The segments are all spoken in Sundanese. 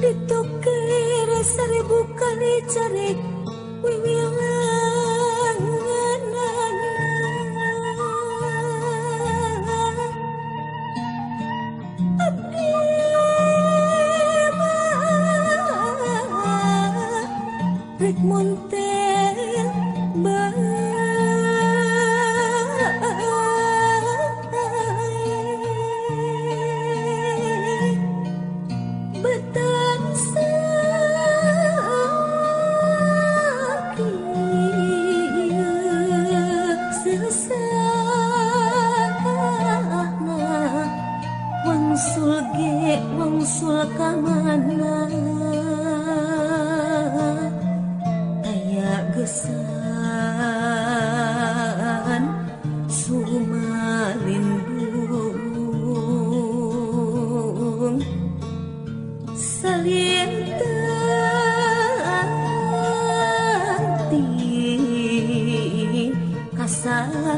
Ditukir seribu kali cari wiwilangan. Abdi mah rek montel bae betan sesahna wangsul ge wangsul ka mana aya gesan sumalindung salintang ti kasalira.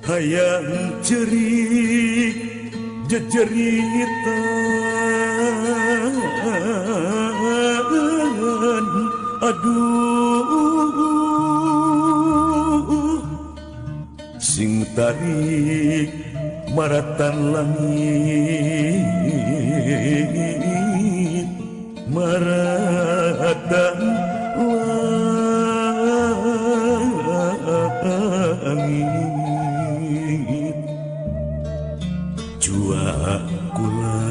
Hayang cerik jejeritan, aduh sing tarik maratan langit, maratan langit. Jua kula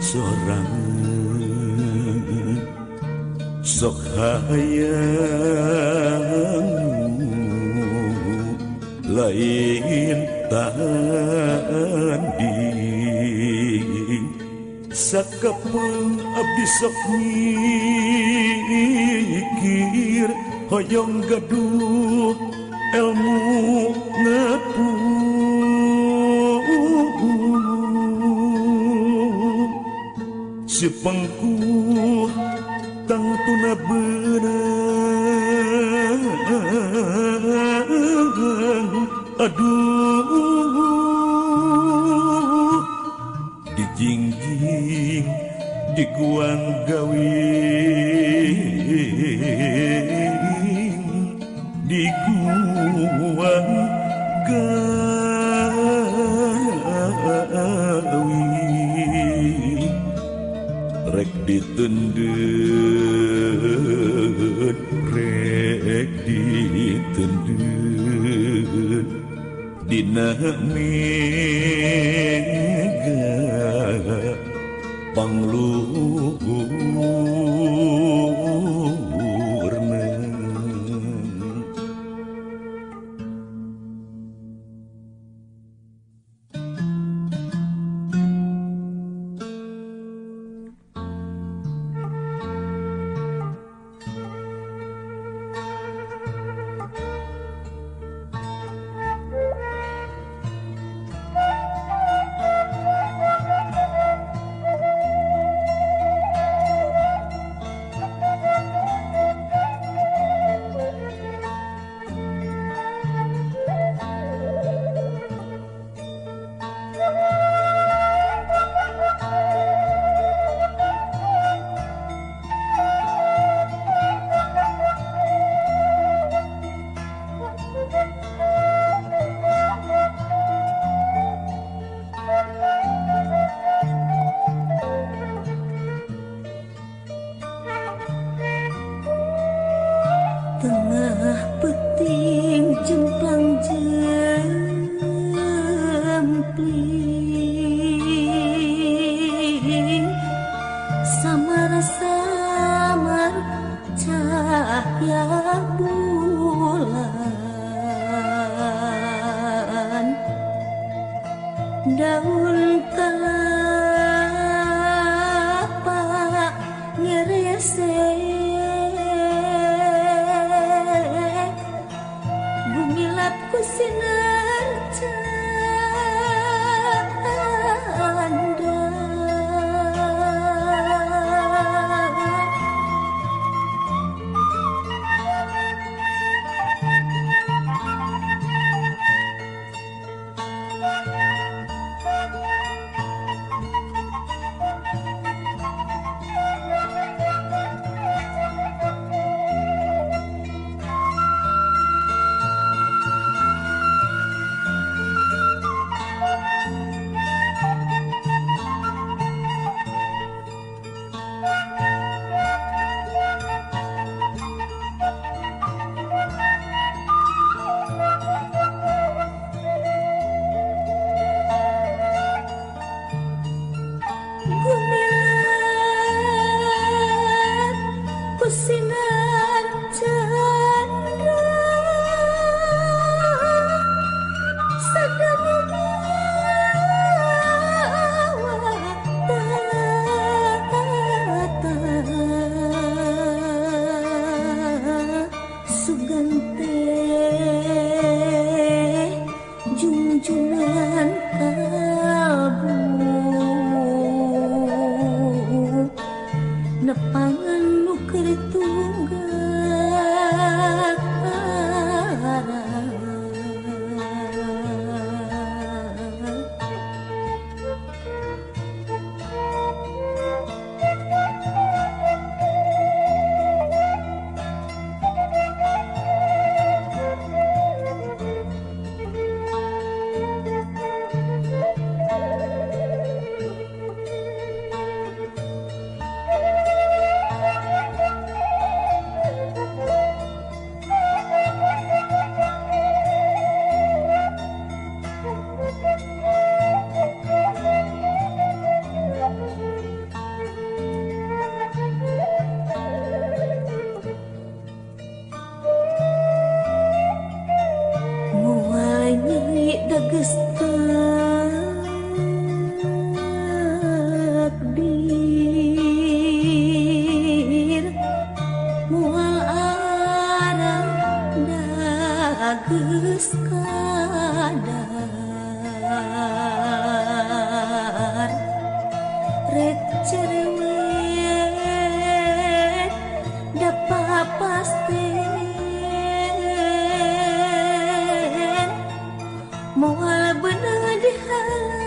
sorangan sok hayang lain tanding. Sakapeung abdi sok mikir hoyong gaduh ilmu ngepung. Si pengkuh tangtuna beunang, aduh dijingjing diguang gawing, diguang gawing. Rek ditendeun, rek ditendeun dina mega pangluhurna. Tengah peting jemplang jempling, samar-samar cahaya bulan, daun kelapa ngeresek. Dagang teh junjungan kalbu nepangan nu keur tunggak. Dages takdir moal arang dages kadar rek cerewet dapat pasti moal benang di halangan.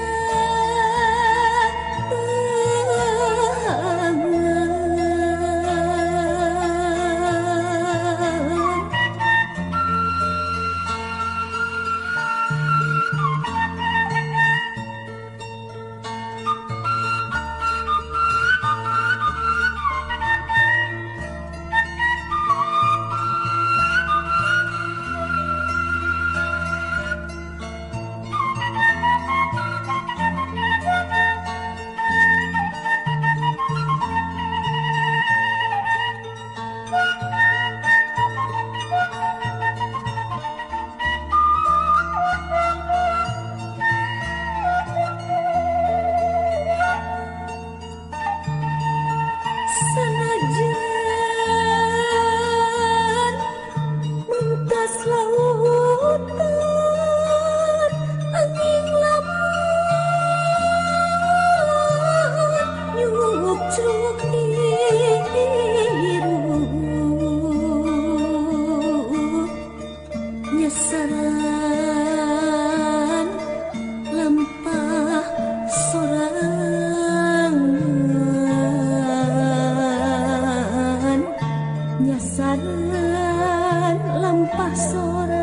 Sanajan mentas lautan angin lamun nyuwuk curug hirup nyasaran lampah sorangan nyasaran lampah sorangan.